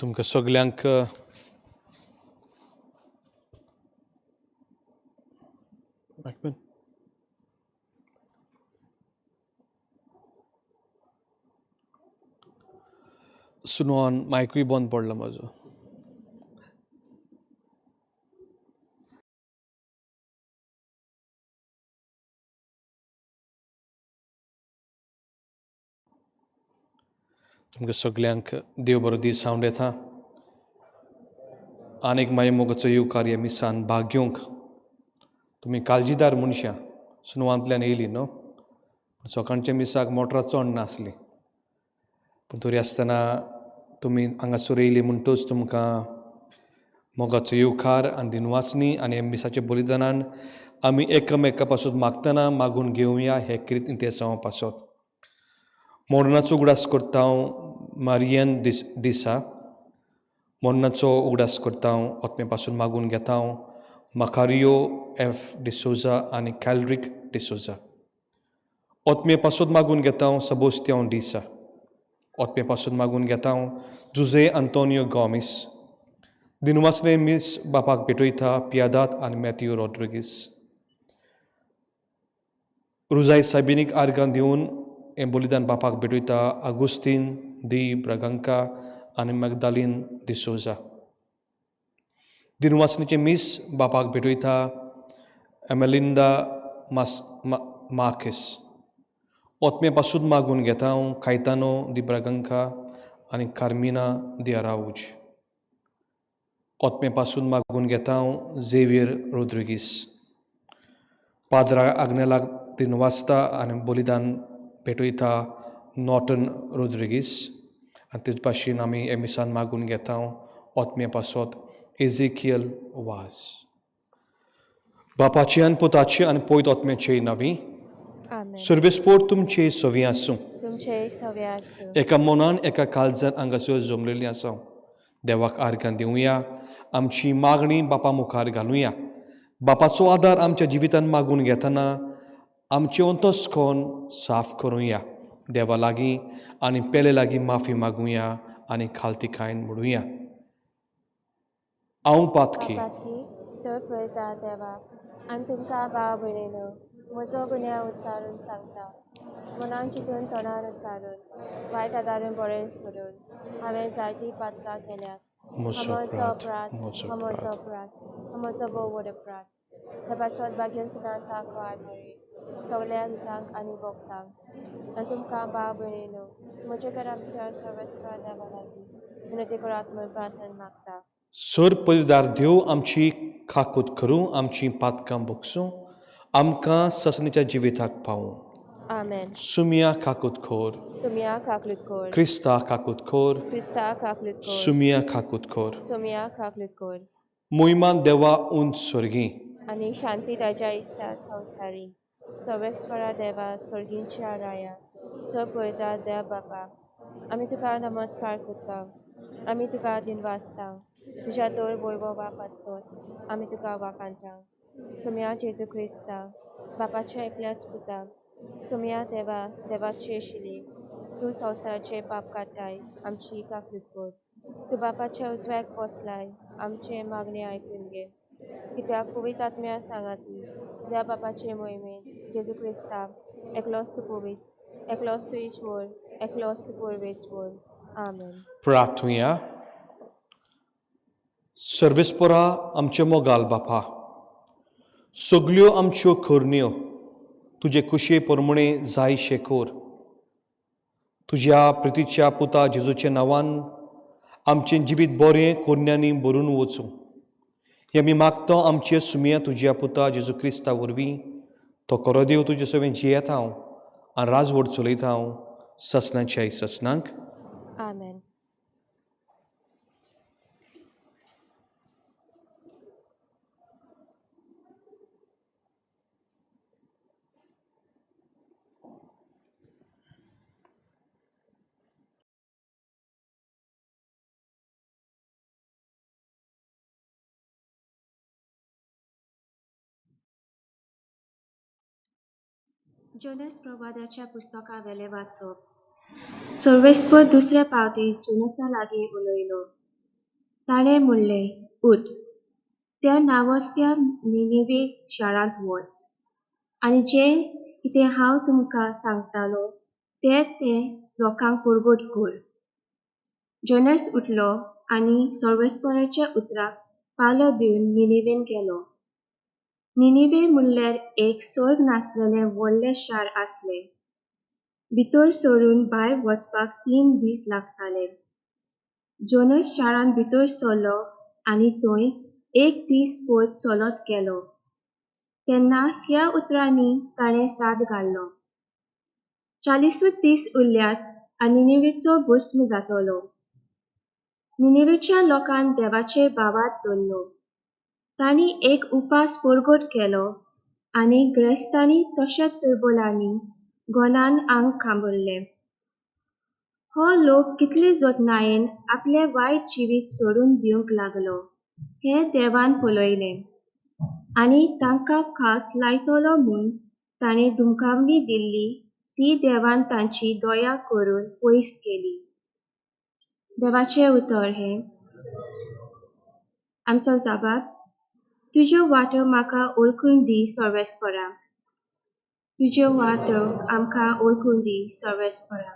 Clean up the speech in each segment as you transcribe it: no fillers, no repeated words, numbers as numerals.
तुमकां सगल्यांक सुनवान मायकूय बंद पडला म्हजो. तुमकां सगल्यांक देव बरो दीस हांव येता आनीक मागीर मोगाचो येवकार ह्या मिसान भाग घेवंक. तुमी काळजीदार मनशां सुनवांतल्यान येयली न्हू, सकाळच्या मिसाक मोटरां चड नासली, पूण तरी आसतना तुमी हांगासर येयली म्हणटूच तुमकां मोगाचो येवकार आनी दिनवासनी. आनी मिसाच्या बलिदानान आमी एकामेका पासून मागतना मागून घेवया हे क्रित इंतेसांव पासत. मरणाचो उगडास करता हांव मारियन दिसा, मरणाचो उगडास करता हांव ओतमे पासून मागून घेता हांव मकारियो एफ डिसोजा आनी कॅलरीक डिसोजा. ओतमे पासून मागून घेता हांव सबोस्त्यांव डिसा. ओतमे पासून मागून घेता हांव जुजे आंतोनियो गॉमीस. दिनवासने मीस बापाक भेटयता पियादात आनी मॅथ्यू रॉड्रिगीस. रुजाय सायबिनीक आर्गां दिवन हें बलिदान बापाक भेटयता आगुस्तीन दी ब्रागांका आनी मॅगदालीन डिसोजा. दिनवासनीचें मीस बापाक भेटयता एमेलिंदा मार्किस. ओतमे पासून मागून घेता हांव कायतानो दी ब्रागांका आनी कार्मिना दी आराऊज. ओतमे पासून मागून घेता हांव झेवियर रोद्रिगीस. पाद्रा आग्नेलाक दिनवासता आनी बलिदान भेटयता नॉर्टन रोद्रिगीस. आनी तेच भाशेन आमी हे मिसान मागून घेता ओतमे पासत एझेकियल वाज. बापाची आनी पुताची आनी पयत ओतम्याचे नांवी सर्वेस्पोर तुमचे सवी आसूं. एका मनान एका काळजान हांगासर जमलेली आसा. देवाक आर्गां दिवया, आमची मागणी बापा मुखार घालुया. बापाचो आदार आमच्या जिवितान मागून घेतना आमचें अंतस्कोन साफ करुया. देवा लागीं आनी पेले लागीं माफी मागुया आनी खालतिकायन म्हणुया. हांव पातकी सर पळयता देवा आनी तुमकां भाव भयणीनो म्हजो गुन्यांव उच्चारून सांगता. मनान चिंतून तोंडान उच्चारून वायट आदारून बरें सोडून हांवें जायतीं पातकां केल्यात. म्हजो म्हजो अपराध, अपराध, म्हजो म्हजो अपराध. अपराध, म्हजो भोव व्हड अपराध. हे पासत भाग्यान सुनाचा कुवार मरे, सगळ्या दुतांक आनी भोगतांक, आनी तुमकां भाव भयणीनो, म्हजे घर आमच्या सर्वेस्पर देवा लागीं विनंती करात म्हूण प्रार्थना मागता. सर पविदार देव आमची खाकूत करूं, आमची पातकां भोगसूं, आमकां ससनीच्या जिविताक पावूं. आमेन. सुमिया काकूत खोर. सुमिया काकलूत कोर. क्रिस्ता काकूत खोर. क्रिस्ता काकलूत कोर. सुमिया काकूत खोर. सुमिया काकलूत कोर. मोहिमान देवा उंच स्वर्गी, आनी शांती ताच्या इश्टा संवसारी. सर्वेस्परा देवा, स्वर्गींच्या राया, सो पळयता देव बापा, आमी तुका नमस्कार करता, आमी तुका दिनवासता, तुज्या दर वैभवा पासत आमी तुका वाखाणटा. सोमया जेजू क्रिस्ता, बापाच्या एकल्याच पुता, सोमया देवा, देवाचे शिले, तूं संवसाराचे पाप काडटाय, आमची काकलूत कर. तूं बापाच्या उजव्याक बसलाय, आमचे मागणें आयकून घे. कित्याक पवित्र आत्म्या सांगाती देव बापाचे मोहिमेन जेजू क्रिस्ता, एकलोच तूं पवित्र, एकलोच तूं ईश्वर, एकलोच तूं परमेश्वर. आमेन. प्रार्थुया. सर्वेस्परा आमचे मोगाल बापा, सगल्यो आमच्यो करण्यो तुजे कुशे प्रमाणे जाय शेकोर. तुज्या प्रितीच्या पुता जेजूच्या नांवान आमचें जिवीत बरें कोरण्यांनी भरून वचूं हें आमी मागता आमचे सुमया तुज्या पुता जेजू क्रिस्ता वरवीं. तो करो देव तुजे सवें जियेता हांव आनी राजवट चलयता हांव ससनाच्या ससनांक. आमेन. जोनस प्रवादाच्या पुस्तका वेलें वाचप. सर्वेस्पर दुसरे पावटी जोनसा लागीं उलयलो. ताणें म्हणलें, उठ, त्या नांवाजत्या निनिवे शारांत वच आनी जें कितें हांव तुमकां सांगतालो तें ते लोकांक परगट कर. जोनस उठलो आनी सर्वेस्पराच्या उतराक पालो दिवन निनिवेन गेलो. निनिवे म्हणल्यार एक स्वर्ग नासलेलें व्हडलें शार आसलें. भितर सरून भायर वचपाक 3 दीस लागताले. जोनस शारांत भितर सरलो आनी थंय 1 दीस भर चलत गेलो. तेन्ना ह्या उतरांनी ताणें साद घालो, 40 दीस उरल्यात आनी निनिवेचो भस्म जातलो. निनिवेच्या लोकान देवाचेर भावार्थ धरलो. तांणी एक उपास परगट केलो आनी ग्रेस्तांनी तशेंच दुर्बलांनी गोनान आंग खांबरलें. हो लोक कितले जतनायेन आपलें वायट जिवीत सोडून दिवंक लागलो हें देवान पळयलें आनी तांकां खास लायतलो म्हूण ताणें धुमकावणी दिल्ली ती देवान तांची दया करून पयस केली. देवाचें उतर हें. आमचो जाबाब. तुज्यो वाटो म्हाका ओळखून दी सर्वेस्परा, तुज्यो वाटो आमकां ओळखून दी सर्वेस्परा,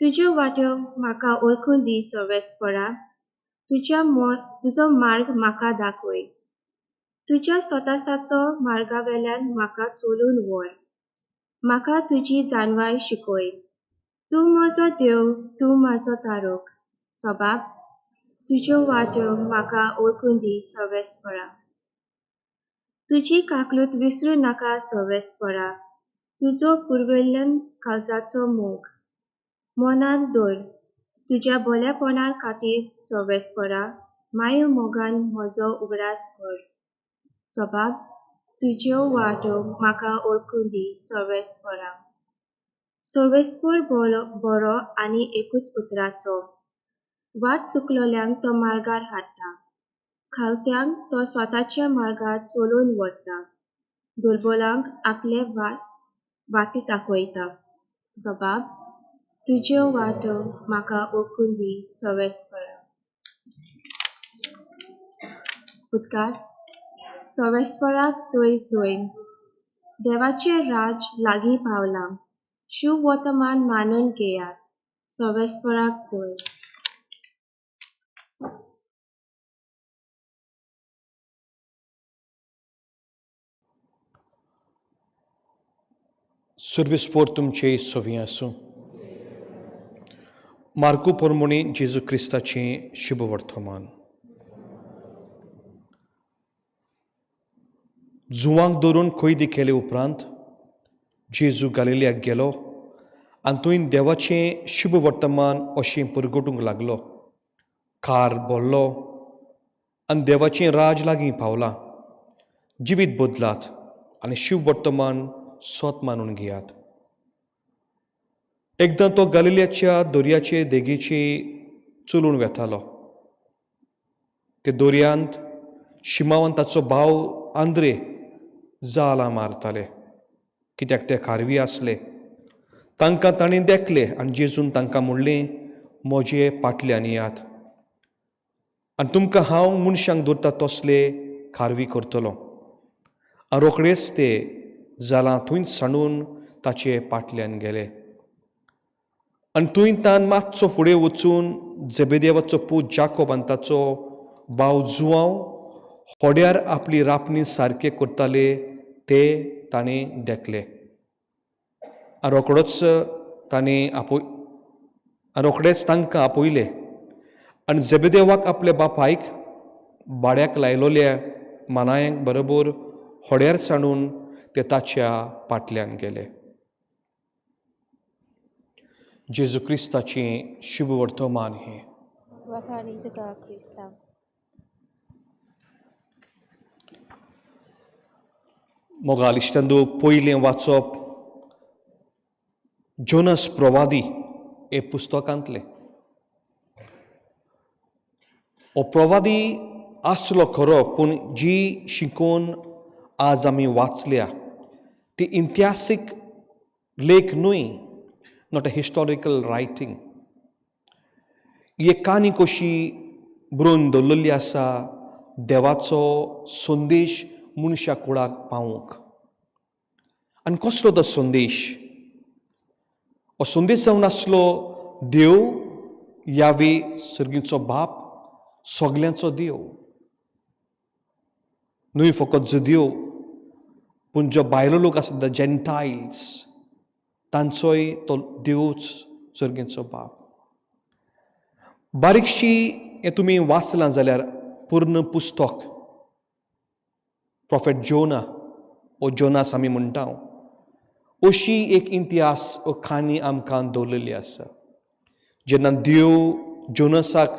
तुज्यो वाटो म्हाका ओळखून दी सर्वेस्परा, तुजो मार्ग म्हाका दाखय, तुज्या स्वताचो मार्गावेल्यान म्हाका चलून व्हर, म्हाका तुजी जाणवाय शिकय. तूं म्हजो देव, तूं म्हजो तारक. सबाब, तुज्यो वाट्यो म्हाका ओळखून दी सर्वेस्परा. तुजी काकलूत विसरूं नाका सर्वेस्परा, तुजो पुर्विल्ल्यान काळजाचो मोग मनांत दवर. तुज्या बऱ्यापणा खातीर सर्वेस्परा, मायो मोगान म्हजो उगडास कर. सबाब, तुज्यो वाट्यो म्हाका ओळखून दी सर्वेस्परा. सर्वेस्पर बरो आनी एकूच उतराचो, वाट चुकलोल्यांक तो मार्गार हाडटा, खालत्यांक तो स्वताच्या मार्गार चलोवन व्हरता, दुर्बलांक आपले वाटी दाखयता. जबाब, तुज्यो वाटो म्हाका ओळखून दी सर्वेस्परा. उद्गार. सर्वेस्पराक सोय सोय, देवाचें राज लागीं पावलां, शुवर्तमान मानून घेयात. सर्वेस्पराक सोय. सर्वेस्पोर तुमचे सवी आसूं. मार्कू पोरमोणी जेजू क्रिस्ताचें शुभ वर्तमान. जुवांक धरून कैदी केले उपरांत जेजू गालिलियाक गेलो आनी थंय देवाचें शुभ वर्तमान अशें परगटूंक लागलो. कार भरलो आनी देवाचें राज लागीं पावलां. जिवीत बदलात आनी शुभ वर्तमान सोत मानून घेयात. एकदां तो गालिलियाच्या दर्याचे देगेचे चलून वेतालो. ते दर्यांत शिमांव आनी ताचो भाव आंद्रे जालां मारताले, कित्याक ते खारवी आसले. तांकां ताणें देखले आनी जेजून तांकां म्हणलें, म्हजे पाटल्यान येयात आनी तुमकां हांव मनशांक दवरता तसले खारवी करतलो. आनी रोखडेच ते जालां थंयच सांडून ताचे पाटल्यान गेले. आनी थंय तान मातसो फुडें वचून जेबेदेवाचो पूत जाकोब आनी ताचो भाव जुवांव होड्यार आपली रापणी सारके करताले ते ताणें देखले. आनी रोखडोच ताणें रोखडेच तांकां आपयले आनी जेबेदेवाक आपल्या बापायक भाड्याक लायलोल्या मानायांक बरोबर होड्यार सांडून ते ताच्या पाटल्यान गेले. जेजू क्रिस्ताचें शुभ वर्तमान हें. वाखाणी तुका क्रिस्तांव. मोगाल इश्टांनो, पयलें वाचप जोनस प्रवादी हे पुस्तकांतलें. हो प्रवादी आसलो खरो, पूण जी शिकोवन आज आमी वाचल्या ती इतिहासीक लेख न्हय, not a historical writing. एक काणी कशी बरोवन दवरलेली आसा देवाचो संदेश मनशा कुळाक पावूंक. आनी कसलो तो संदेश? हो संदेश जावन आसलो देव यावे सर्गीचो बाप, सगल्यांचो देव, न्हय फकत जुदेव पूण जो भायलो लोक आसा the जेंटायल्स, तांचोय तो देवच सर्गीचो बाप. बारीकशी हें तुमी वाचलां जाल्यार पूर्ण पुस्तक प्रोफेट जोना ओ जोनास आमी म्हणटा अशी एक इतिहास ओ काणी आमकां दवरलेली आसा. जेन्ना देव जोनसाक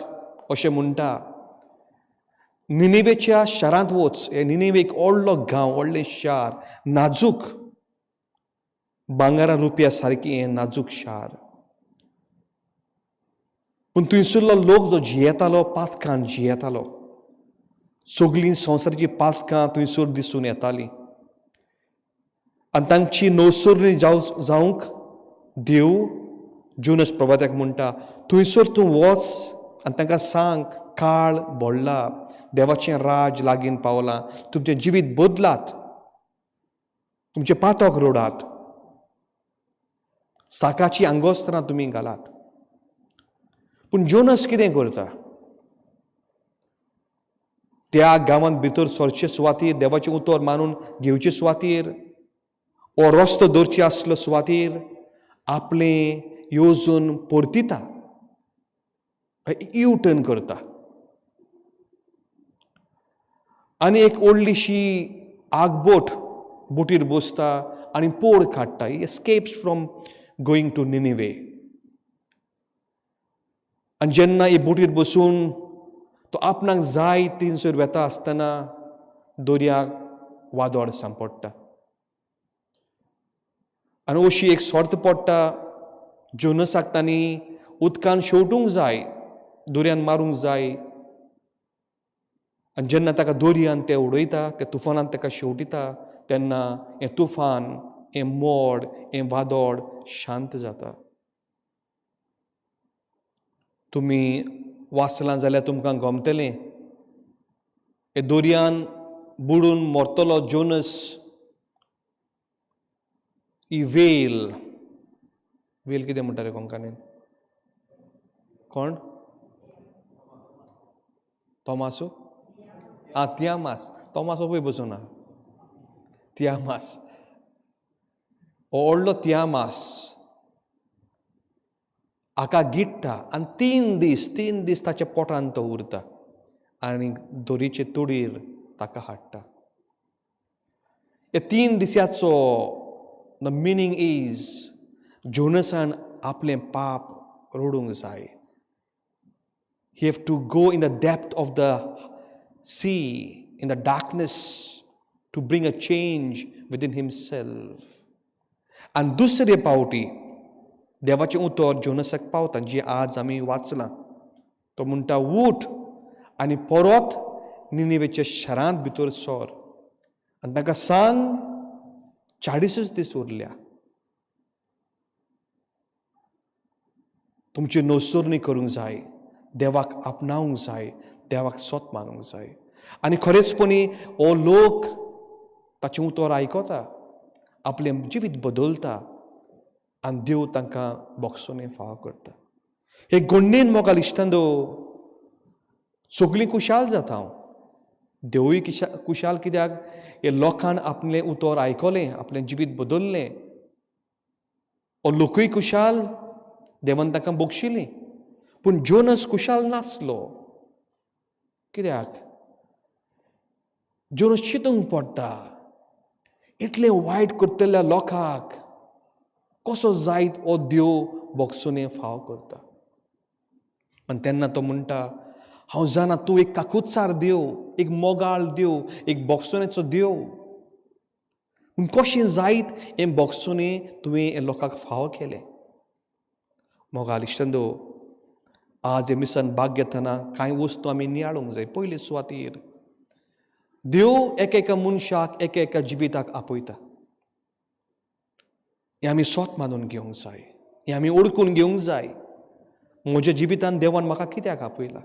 अशें म्हणटा, निनेवेच्या शारांत वच. हे निनेवे एक व्हडलो गांव, व्हडलें शार, नाजूक भांगरा रुपया सारकें हें नाजूक शार. पूण थंयसरलो लोक जो जियेतालो पातकान जियेतालो, सगळीं संवसाराचीं पातकां थंयसर दिसून येतालीं आनी तांची नवसरणी जावंक देव जोनस प्रवाद्याक म्हणटा, थंयसर तूं वच आनी तांकां सांग काळ भरला, देवाचें राज लागीं पावलां, तुमचें जिवीत बदलात, तुमचें पातक रोडात, साकाची आंगोस्त्रां तुमी घालात. पूण जोनस कितें करता? त्या गांवांत भितर सरचे सुवातीर, देवाचें उतर मानून घेवचे सुवातीर, ओ रस्तो दवरचे आसलो सुवातीर आपलें येवजून परतिता, यू टर्न करता आनी एक व्हडलीशी आगबोट बोटीर बसता आनी पोड काडटा. He escapes from going to Nineveh. आनी जेन्ना ही बोटीर बसून तो आपणाक जाय थंयसर वेता आसतना दर्याक वादळ सांपडटा आनी अशी एक सर्त पडटा. जोनसाक तांणी उदकान शेवटूंक जाय, दर्यान मारूंक जाय. आनी जेन्ना ताका दर्यान ते उडयता, त्या तुफानान ताका शेवटिता, तेन्ना हें तुफान, हें मोड, हें वादळ शांत जाता. तुमी वाचलां जाल्यार तुमकां गमतलें, हे दर्यान बुडून मरतलो जोनस ही वेल, वेल कितें म्हणटा रे कोंकणीन? कोण? तोमासो? आं, तियामास. तोमासो पळय बसून आहा. तियामास हो व्हडलो तियामास हाका गिट्टा आनी 3 दीस ताच्या पोटान तो उरता आनी दोरीचे तुडीर ताका हाडटा. ह्या 3 दिसाचो the meaning is जोनसान आपलें पाप रडूंक जाय. He have to go in the depth of the sea, in the darkness, to bring a change within himself. आनी दुसरे पावटी देवाचें उतर जोनसाक पावता, जी आज आमी वाचलां. तो म्हणटा, उठ आनी परत निनिवेच्या शारांत भितर सर आनी तांकां सांग, 40च दीस उरल्या, तुमची नवसरणी करूंक जाय, देवाक आपणावंक जाय, देवाक सोत मानूंक जाय. आनी खरेंचपणी हो लोक ताचें उतर आयकता, आपलें जिवीत बदलता आनी देव तांकां बोगसोने फावो करता. हे गोंडेन मोगाल इश्टांदो, सगळीं खुशाल जाता हांव, देवूय खुशाल. कित्याक हे लोकान आपलें उतर आयकलें, आपलें जिवीत बदललें. हो लोकूय खुशाल, देवान तांकां बक्षिलें. पूण जोनस खुशाल नासलो. कित्याक जोनस चिंतूंक पडटा, इतलें वायट करतल्या लोकांक कसो जायत हो देव बोगसुने फाव करता? आनी तेन्ना तो म्हणटा, हांव जाणा तूं एक काकुत्सार देव, एक मोगाळ देव, एक बोगसोनेचो देव, पूण कशें जायत हें बोगसोने तुवें हे लोकांक फावो केलें? मोगाळ इश्टांनो, आज हे मिसान भाग घेतना कांय वस्तू आमी नियाळूंक जाय. पयले सुवातेर देव एका एका मनशाक एका एका जिविताक आपयता, हें आमी सोत मानून घेवंक जाय, हें आमी ओळखून घेवंक जाय. म्हज्या जिवितान देवान म्हाका कित्याक आपयला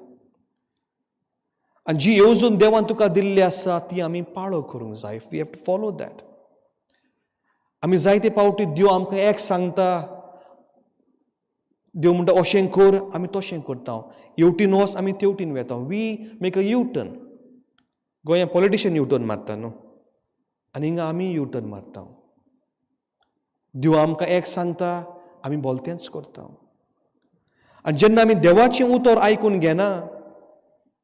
आनी जी येवजण देवान तुका दिल्ली आसा ती आमी पाळो करूंक जाय. We have to follow that. आमी जायते पावटी देव आमकां एक सांगता, देव म्हणटा अशें कर, आमी तशें करता. हेवटेन वच, आमी तेवटेन वेता. We make a U-turn. गोंया पॉलिटिशियन युटर्न मारता न्हू, आनी हिंगा आमी युटर्न मारता. देव आमकां एक सांगता, आमी बोलतेंच करता. आनी जेन्ना आमी देवाचें उतर आयकून घेना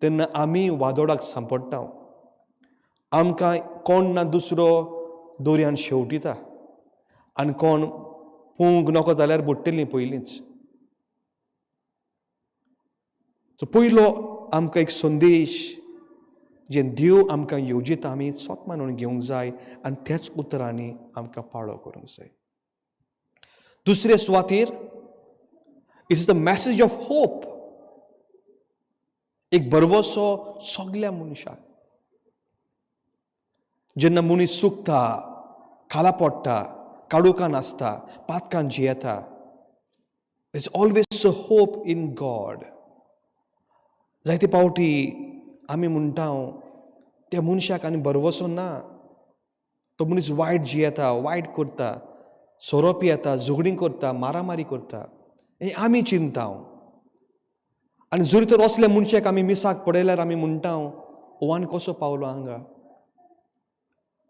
तेन्ना आमी वादोडाक सांपडटा. आमकां कोण ना दुसरो दोरयान शेवटिता आनी कोण पोवंक नको जाल्यार बुडटलीं पयलींच. सो पयलो आमकां एक संदेश जे देव आमकां येवजिता, आमी सोत मानून घेवंक जाय आनी त्याच उतरांनी आमकां पाळो करूंक जाय. दुसरे सुवातेर is the message of hope, एक भरवसो सगल्या मनशाक. जेन्ना मनीस चुकता, खाला पडटा, काळोखान आसता, पातकान जियेता, is always a hope in God. जायते पावटी आमी म्हणटा, त्या मनशाक आनी भरवसो ना, तो मनीस वायट जियेता, वायट करता, सोरो पियेता, झगडीं करता, मारामारी करता, हें आमी चिंता. आनी जरी तर असल्या मनशाक आमी मिसाक पळयल्यार आमी म्हणटा, हो आनी कसो पावलो हांगा?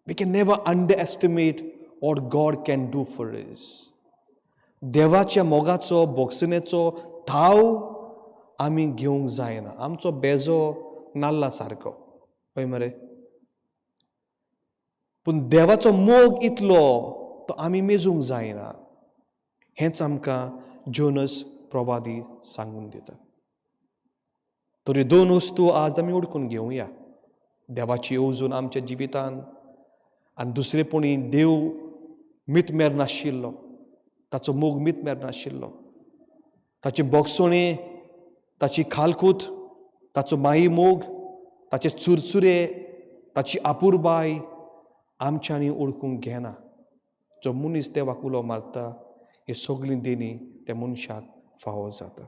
We can never underestimate what God can do for us. देवाच्या मोगाचो, बोगसणेचो थाव आमी घेवंक जायना. आमचो बेजो नाल्ला सारको, हय मरे? पूण देवाचो मोग इतलो तो आमी मेजूंक जायना. हेंच आमकां जोनस प्रवादी सांगून दिता. तरी दोन वस्तू आज आमी उडकून घेवया, देवाची येवजण आमच्या जिवितान आनी दुसरेपणी देव मितमेर नाशिल्लो, ताचो मोग मितमेर नाशिल्लो, ताची बोगसोणे, ताची खालकूत, ताचो माई मोग, ताचे चुरचुरे, ताची आपुरबाय आमच्यांनी ओळखूंक घेना. जो मनीस देवाक उलो मारता, हे सगळीं देणी त्या मनशाक फावो जाता.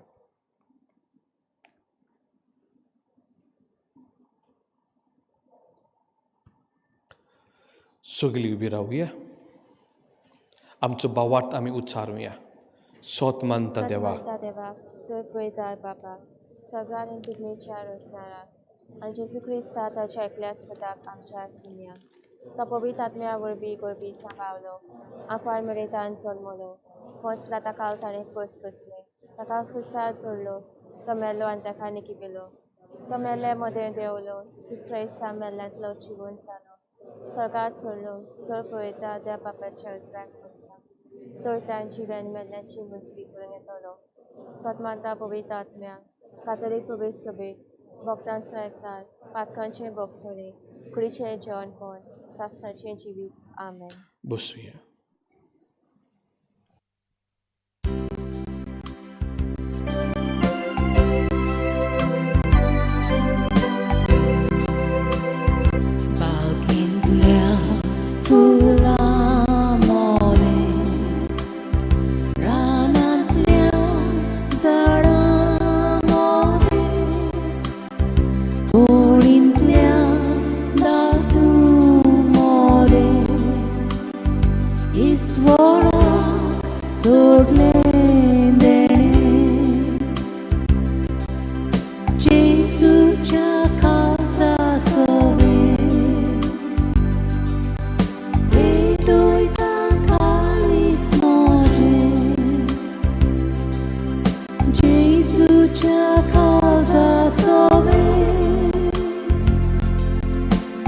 सगळीं उबी रावया, आमचो भावार्थ आमी उच्चारुया. सोत मानता देवा, मानता देवा, सर्वपयदार बाबा, स्वर्गा आनी धर्मेच्या रचणारा, आनी जेजू क्रिस्ता ताच्या एकल्याच पुताक आमच्या सुन्या तो पवित्र आत्म्या वरवीं गर्भी सांबाळलो, आंकवार मरेतान जल्मलो. पोंच पिलाताकाल ताणें कश्ट सोंसले, ताका खुर्सार चडलो, तो मेलो आनी ताका निकिपेलो. तो मेल्ले मदें देंवलो, तिसऱ्या दिसा मेल्ल्यांतलो जिवंत जालो, स्वर्गात चडलो, सर पळयता त्या बापाच्या उजव्याक बसला. थंय ताण जिव्यान मेल्ल्यांची मुजबी करूंक येतलो. सोत मानता पवित्र आत्म्याक, कातोलीक पवित्र सभेक, भक्तांचो एकचार, पातकांचें भोगसणें, कुडीचें जेवणपण, सासणाचें जिवीत. आमेन. बसुया. बागेंतल्या फुलां मोलें, रानांतल्या झाडां मोलें, होळींतल्या दादू मोलें, ईश्वराक सोडलें देणें, जेजूच्या खासा सोवें. भेटोयता काळीज म्हजें, जेजूच्या काळजा सोवें.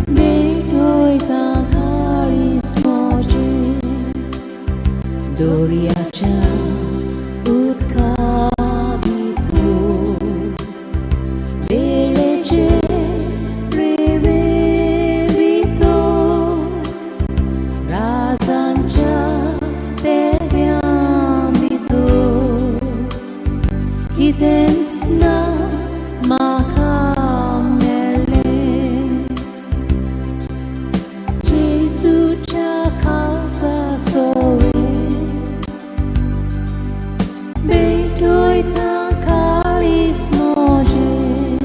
भेटोयता काळीज म्हजें, दर्याच्या उदका भितर, वेळेचे रेंवे भितर, राजांच्या तेव्यां भितर, कितेंच ना म्हाका मेळ्ळें, जेजूच्या खासा सोवें. भेटोयता काळीज म्हजें,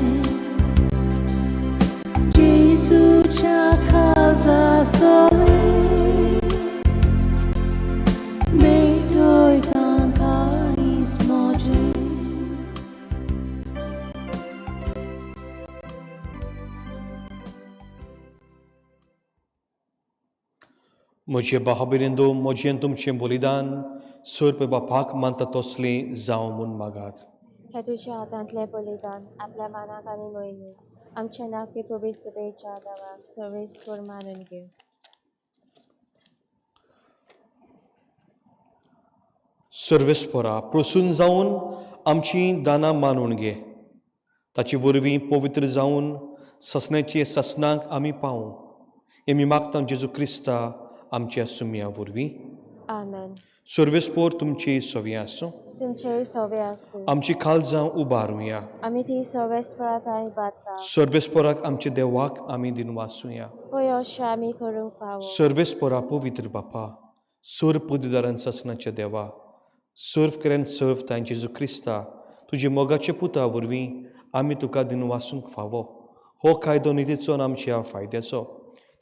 जेजूच्या काळजा सोवें. भेटोयता काळीज म्हजें. म्हजे भाव-भयणींनो, म्हजें तुमचें बलिदान सोर बापाक मानता तसलें जावं म्हूण मागात. हें तुज्या हातांतलें बलिदान आपल्या मानाक आनी मोहिमेक, आमच्या नागरी पवित्र सभेच्या देवाक सर्वेस्पर मानून घेवं. सर्वेस्परा, प्रसून जावन आमची दानां मानून घे, ताचे वरवीं पवित्र जावन ससण्याचे ससनाक आमी पावूं. हें आमी मागता जेजू क्रिस्ता आमच्या सुमया वरवीं. आमेन. सर्वेस्पोर तुमची सवी आसूं. तुमचेय सवे आसूं. आमची काळजां उबारुया. आमी ती सर्वेस्परा थांय बांदता. सर्वेस्पोराक आमच्या देवाक आमी दिनवासुया. पळय अशें आमी करूंक फावो. सर्वेस्पोरा, पवित्र बापा, सर्व पदवीदारान ससनाच्या देवा, सर्व केल्यान सर्व तांय जेजू क्रिस्ता तुजे मोगाचे पुता वरवीं आमी तुका दिनवासूंक फावो. हो कायदो नितीचो आनी आमच्या फायद्याचो.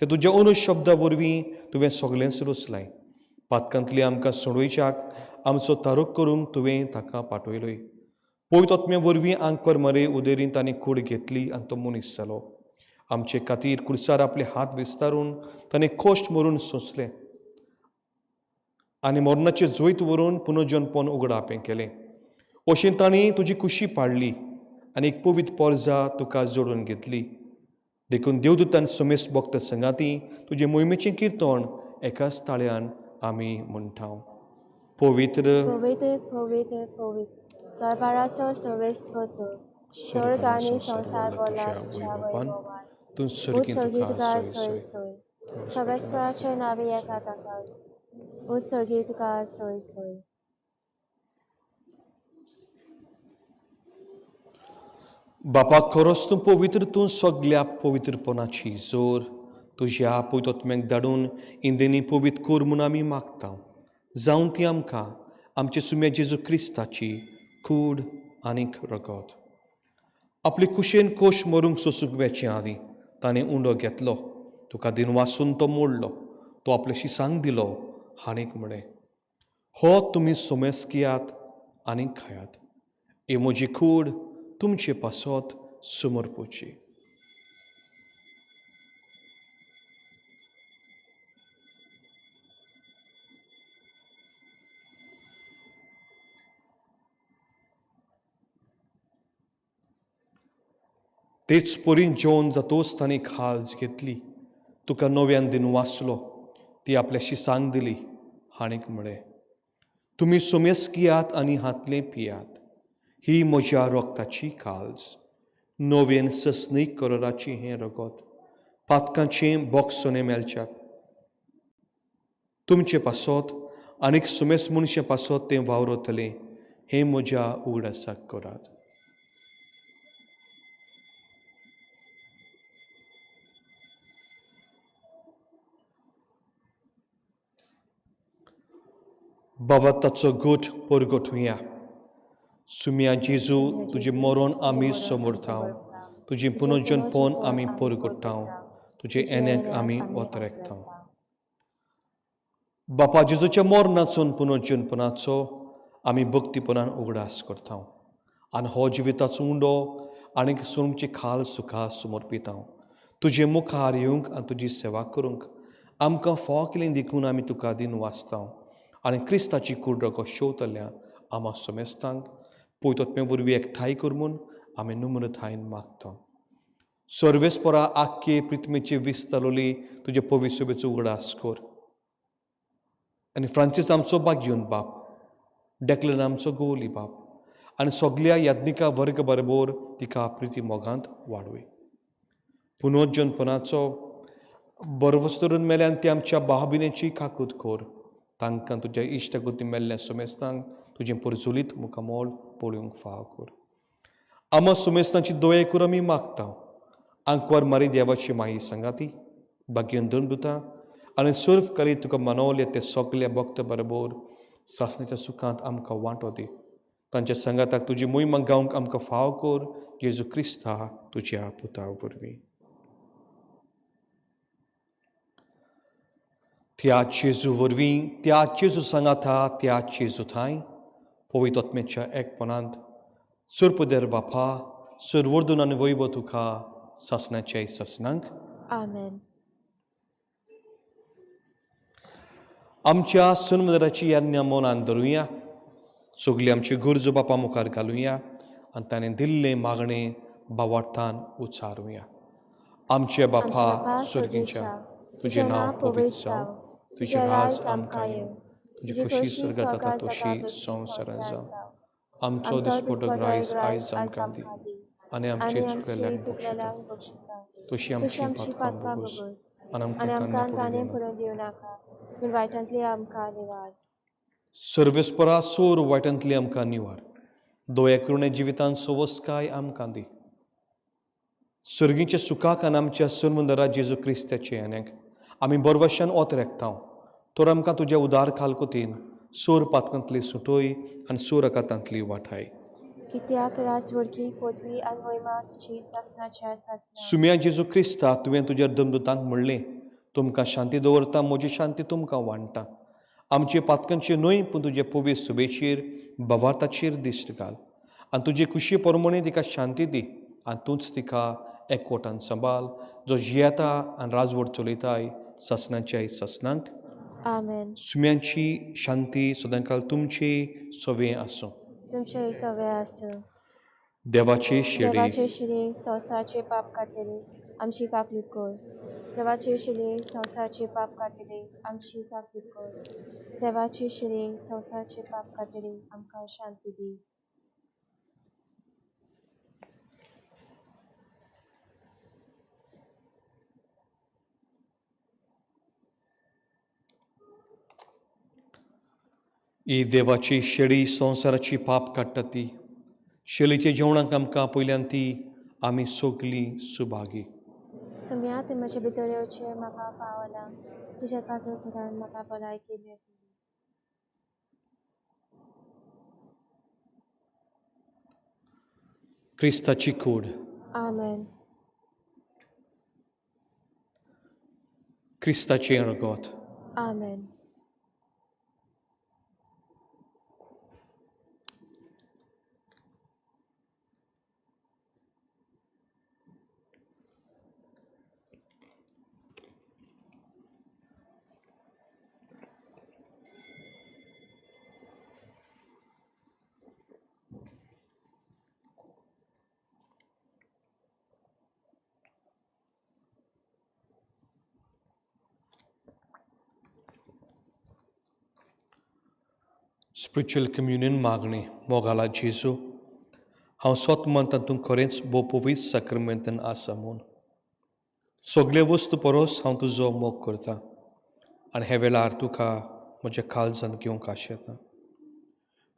ते तुज्या अनु शब्दा वरवीं तुवें सगळेंच रचलाय. पातकांतली आमकां सोडोवच्याक आमचो तारूक करूंक तुवें ताका पाठयलोय. पवित्र आत्म्या वरवीं आंकवार मरे उदेरीन ताणें कूड घेतली आनी तो मनीस जालो. आमचे खातीर कुर्सार आपले हात विस्तारून ताणें कश्ट मरून सोंसलें आनी मरणाचें जैत व्हरून पुनर्जनपण उगडापें केलें. अशें तांणी तुजी कुशी पाडली आनी एक पवित्र पोरजा तुका जोडून घेतली. देखून देवदूतान समेस्त भक्त संगाती तुजे मोहिमेचें किर्तन एकाच ताळ्यान आमी म्हणटा. पवित्र, पवित्र, पवित्र, पवित्र, दरबाराचो सर्वेस्पर तूं, स्वर्ग आनी संवसार भरला तुज्या वैभवान. तूं सर्गीं उत्सर्गी तुका तुका सोय सोय सोय. सोय. सर्वेस्पराचे नांवी येता ताका आसूं. उत्सर्गी तुका सोय सोय. बापा, खरोच तूं पवित्र, तूं सगल्या पवित्रपणाची जोर. तुज्या पवित्र आत्म्याक धाडून इंदेनी पवित्र कर म्हूण आमी मागता. जावन ती आमकां आमचे सुम्या जेजू क्रिस्ताची कूड आनीक रगत. आपले कुशेन कोश मरूंक सोसूंक वेचे आदीं ताणें उंडो घेतलो, तुका दिनवासून तो मोडलो, तो आपले शिसांक दिलो हाणीक म्हळें, हो तुमी सोमेस कियात आनी खायात. ही म्हजी कूड तुमचे पासत समर्पुची. तेच परीन जेवन जातोच तांणी खाज घेतली. तुका नव्यान दिन वाचलो, ती आपल्या शिसांक दिली हाणेक म्हळें, तुमी सोमेस घेयात आनी हातलें पियात. ही म्हज्या रोगताची काल्ज, नवेन ससनीक करोराची हें रगत, पातकांचें बोक्सोने मेळच्याक. तुमचे पासत आनीक सुमेस मनशे पासत तें वावरतलें, हें म्हज्या उगडासाक करात. बाबा ताचो गोठ परगटुया. सुम्या जेजू, तुजें मरण आमी समर्थांव, तुजें पुनर्जनपण आमी परगट्टांव, तुजे येण्याक आमी ओतरेकतांव. बापा जेजूच्या मरणाचो पुनर्जनपणाचो आमी भक्तीपणान उगडास करतांव आनी हो जिविताचो उंडो आनीक सोमची खाल सुखा समर्पितांव. तुजे मुखार येवंक आनी तुजी सेवा करूंक आमकां फाव केली देखून आमी तुका दिन वाचतांव आनी क्रिस्ताची कूड रगत शेवतल्या आमा समेस्तांक पयतोत्मे वरवीं एकठांय कर म्हूण आमी नम्रतायेन मागता. सर्वेस्परा आख्खे पृथ्वीचे विस्तारली तुजे पवित्र सभेचो उगडास कर आनी फ्रांसीस आमचो बागयोन बाप, डेक्लन आमचो गोवली बाप आनी सगल्या याज्ञिका वर्ग बरोबर तिका प्रिती मोगांत वाडोय. पुनर्जनपणाचो बरवस धरून मेल्यान ती आमच्या भावभिणेची काकूत कर. तांकां तुज्या इश्टागती मेल्ल्या सुमेस्तांक तुजें परजुलीत मुखामोल पळोवंक फाव कर. आमा सुमेस्तांची दोये करून आमी मागता. आंकवार मारी देवाची माई सांगाती भाग्यन दंडुता आनी सर्व करी तुका मनवले ते सगल्या भक्त बरोबर सासण्याच्या सुखांत आमकां वांटो दी. तांच्या सांगाताक तुजी मोहिमा गावंक आमकां फाव कर, जेजू क्रिस्ता तुज्या पुता वरवीं. त्या जेजू वरवीं, त्या जेजू सांगाता, त्या जेजू थांय पवित्र आत्म्याच्या एकपणांत सुरपदेर बापा सरवर्दून आनी वैभव तुका सासणाच्या सासणांक. आमेन. आमच्या सनमदराची याज्ञा मनान धरुया. सगली आमची गरजो बापा मुखार घालुया आनी ताणें दिल्लें मागणें बावार्थान उच्चारुया. आमचे बापा स्वर्गीच्या, तुजें नांव पवित्र जावं, तुजें राज आमकां येवं, तुजी खुशी स्वर्गात जाता तशी संवसारांत जावं. आमचो दिसपटो ग्रायस आयज आमकां दी आनी आमचे चुकलेल्यांक बक्षिता तशी आमची पातकां भोगोस आनी आमकां ताणें पडूं दिवनाका, पूण वायटांतली आमकां निवार. सर्वेस्परा सोर वायटांतली आमकां निवार. दोया करुणे जिवितांत सवस्काय आमकां दी. सर्गीच्या सुखाक आनी आमच्या सरमंदरा जेजू क्रिस्ताचे आन्याक आमी बरवशान ओतरेकतांव. तर आमकां तुज्या उदार खालकोतीन सोर पातकांतली सुटोय आनी सोर अकातांतली वाठाय. कित्याक राजवडकी पदवी आनी मोहिमा तुजी सासणाच्या सासणाक. सुम्या जेजू क्रिस्ता, तुवें तुज्या दमदूतांक म्हणलें, तुमकां शांती दवरता, म्हजी शांती तुमकां वांट्टा. आमचे पातकांचे न्हय पूण तुजे पवित्र सुबेचेर बवार्थाचेर दिश्ट घाल आनी तुजे खुशी परमणे तिका शांती दी आनी तूंच तिका एकवटान सांबाळ, जो जियेता आनी राजवट चलयताय सासणाच्या सासणांक. आमेन. सुम्यांची शांती सदांकाल तुमची सवे आसूं. तुमचे सवे आसूं. देवाचे शिडी, देवाचे शिडी संवसाराचे पाप काडटली आमची काकलूट कर. देवाचे शिडी संवसाराचे पाप काडटली आमची काकलूट कर. देवाचे शिडी संवसाराचे पाप काडटली आमकां शांती दी. ही देवाची शेळी संवसाराची पाप काडटा ती शेळीच्या जेवणाक आमकां पयल्यान ती आमी सगलीं सुभागी. सुम्या ते म्हजे भितर येवचें म्हाका पावना, तुज्या काजल फुडान म्हाका भलायकी मेळटली. क्रिस्ताची कूड. आमेन. क्रिस्ताचें रगत. आमेन. स्पिरिच्युअल कम्युनियन मागणें. मोगाला जेजू, हांव सोत म्हणटा तूं खरेंच भोव पवित्र साक्रमेंतान आसा म्हूण. सगळे वस्तू परोस हांव तुजो मोग करता आनी हे वेळार तुका म्हज्या काळजांत घेवंक आशेता.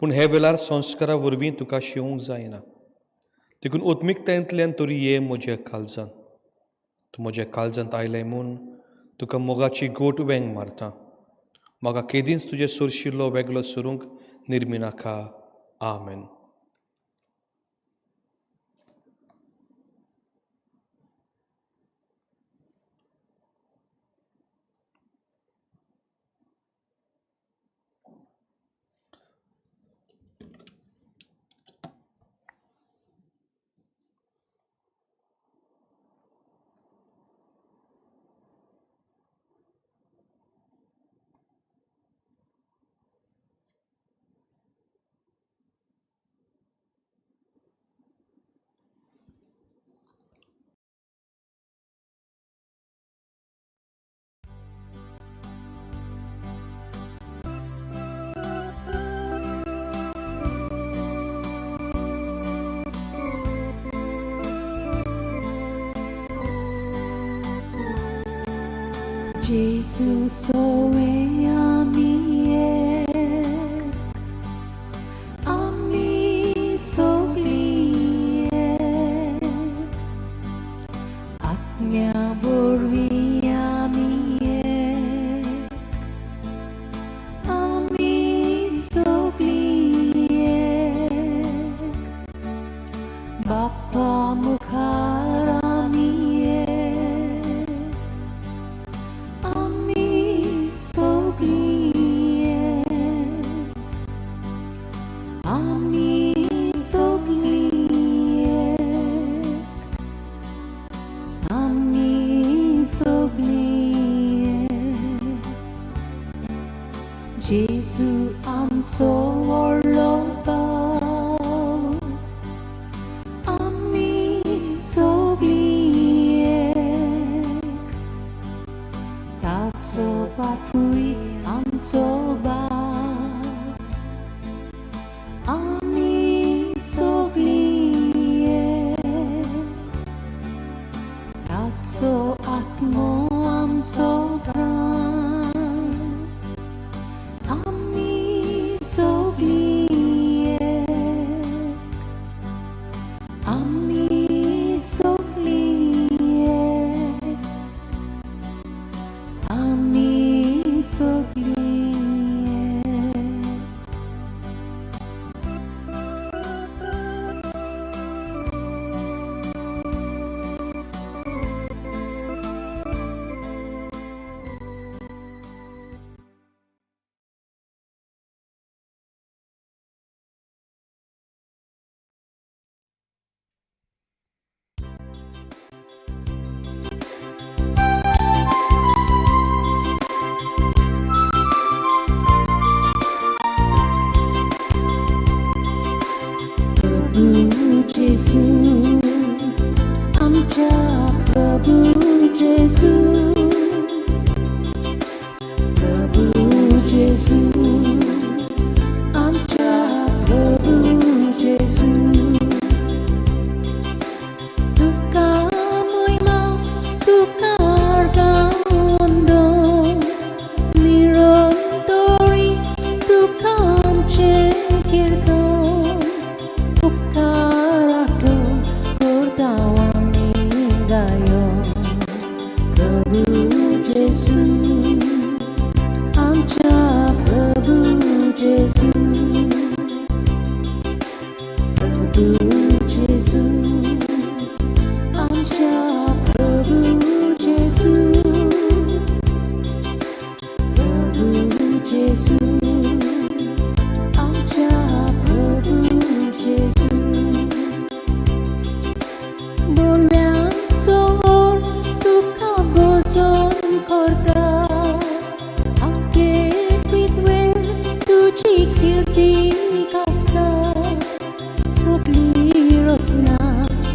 पूण हे वेळार संस्कारा वरवीं तुका शिवंक जायना, देखून आत्मिकतायेंतल्यान तरी ये म्हज्या काळजांत. तूं म्हज्या काळजांत आयलें म्हूण तुका मोगाची गोट वेंग मारता. म्हाका केदींच तुजें सोरशिल्लो वेगळो सरूंक निर्मिनाका. आमेन. Gesù soe amie, ami soglie, atmia borvi amie, ami soglie, Bappa mukhar amie, ami soglie, ami soglie, ami soglie. Gesù आमचो व्हडलो भाव, आमी सगळीं ताचो बापूय आमचो बाप, आमी सगळीं ताचो आत्मो आमचो प्राण, आमी सगळीं, आमी सगळीं, आमी सगळीं. Prabhu Gesù, आमच्या प्रभु जेजू, प्रभु जेजू, आमच्या प्रभु जेजू. तुका मोयमा, तुका अर्गावंदन, निरंतरी तुका आमचें कीर्तन. उपकाराटो करता आमी गायो, प्रभु जेजू, आमच्या प्रभु जेजू, प्रभु जेजू, आमच्या प्रभु जेजू, प्रभु जेजू, आमच्या प्रभु जेजू. बोरव्यांचो ओर तुका भजन करता, आख्खे पृथ्वेर तुजी कीर्ती गाजता, सगळी रचना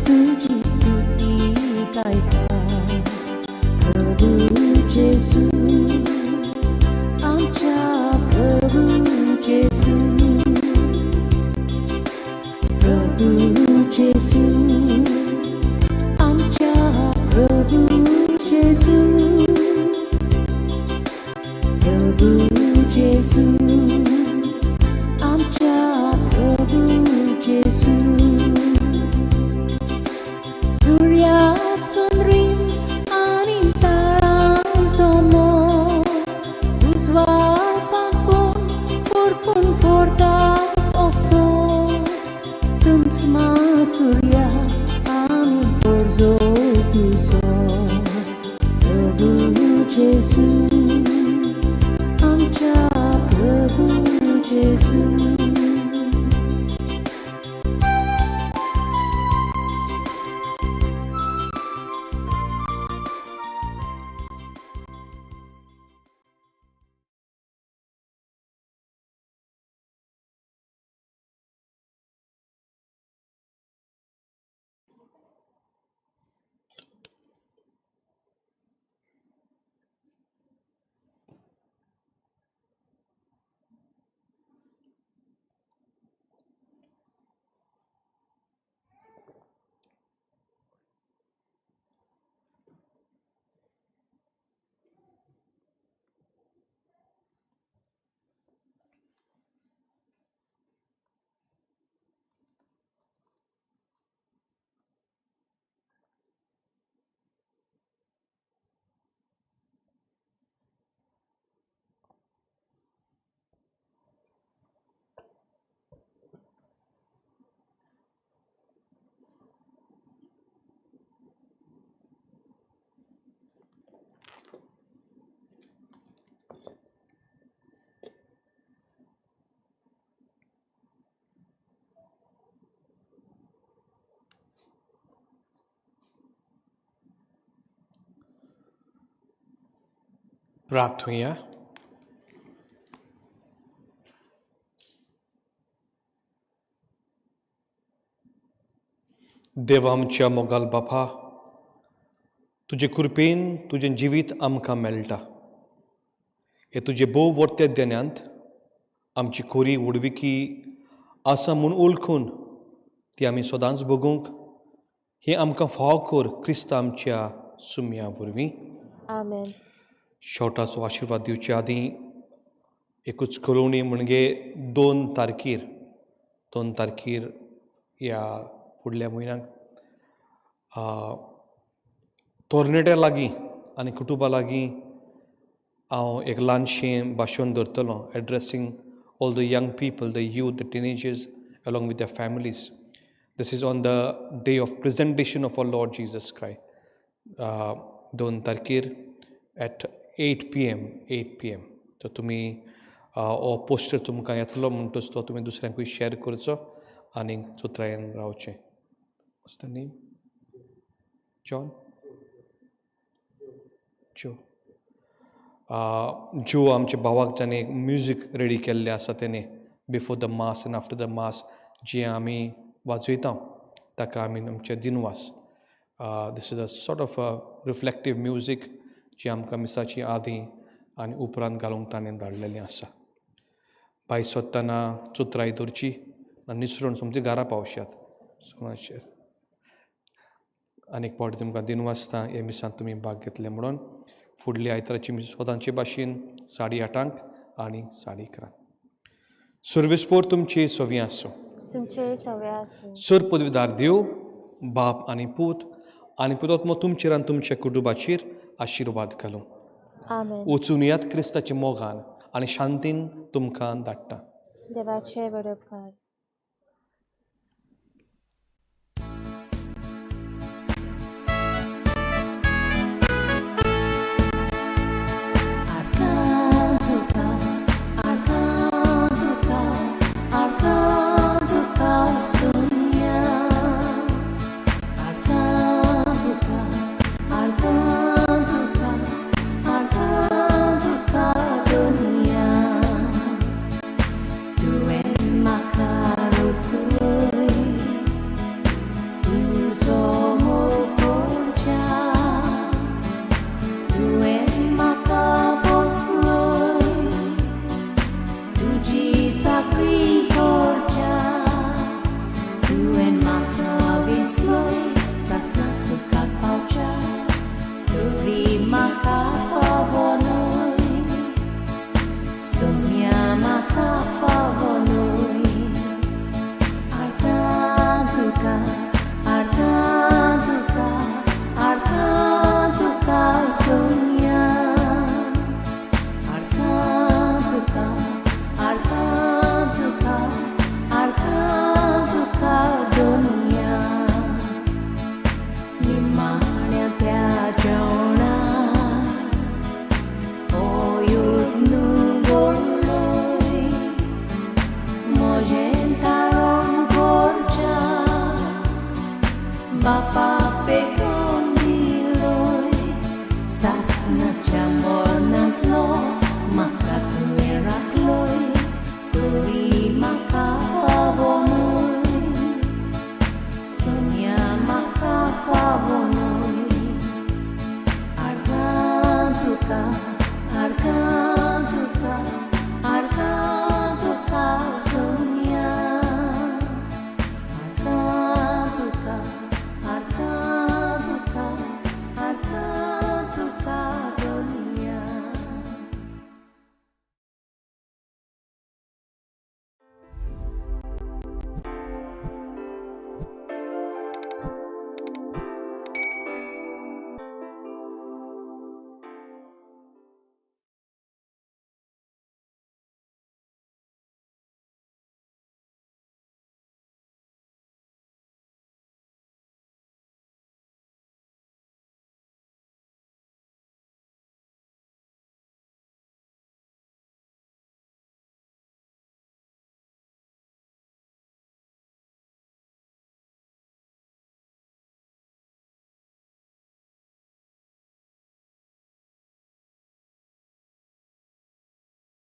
तुजी स्तुती गायता. प्रभु जेजू, आमच्या प्रभु जेजू. जेजू, आमच्या प्रभू जेजू. प्रार्थुया. देवा आमच्या मोगाल बापा, तुजे कृपेन तुजें जिवीत आमकां मेळटा. हे तुजे भोव वर्त्या देण्यांत आमची खोरी उडविकी आसा म्हूण ओळखून ती आमी सदांच भोगूंक हें आमकां फाव कर, क्रिस्त आमच्या सुम्या वरवीं. आमेन. शेवटाचो आशिर्वाद दिवचे आदीं एकूच कळोवणी, म्हणजे 2 तारखेर, 2 तारखेर ह्या फुडल्या म्हयन्याक तरणाट्या लागीं आनी कुटुंबा लागीं हांव एक ल्हानशें भाशण दवरतलो, addressing all the young people, the youth, the teenagers along with their families. This is on the day of presentation of our Lord Jesus Christ. 2 तारखेर at 8 p.m., 8 p.m. तर तुमी हो पोस्टर तुमकां येतलो म्हणटच तो तुमी दुसऱ्यांकूय शेअर करचो आनी चतुरायेन रावचें. What's the name? John? Joe. जो आमच्या भावाक जाणें म्युजीक रेडी केल्लें आसा, तेणें before the mass and after the mass जें आमी वाजयता, ताका आमी आमचे दिनवास. This is a sort of a reflective music जी आमकां मिसाची आदीं आनी उपरांत घालूंक ताणें धाडलेलें आसा. भायर सोदतना चतुराय दवरची आनी निसरून सोमती घरा पावशात समाजचेर. आनी एक फावटी तुमकां दिनवासता हे मिसांत तुमी भाग घेतले म्हणून. फुडल्या आयताराची मीस सदांचे भाशेन 8:30 आनी 11:30. सर्वेस्पोर तुमचे सवी आसूं. तुमचे सवे आसूं. सर पदवीदार देव बाप आनी पूत आनी पुतोत्मो तुमचेर आनी तुमच्या कुटुंबाचेर आशिर्वाद घालूं. आमेन. वचून यात क्रिस्ताच्या मोगान आनी शांतीन तुमकां धाडटा. देवाचे व्हड उपकार. Arkanduka, arkanduka, arkanduka Sonia. Arkanduka, arkanduka, arkanduka dunia. Tuwen maka. सासनाच्या मरणांतल्यान.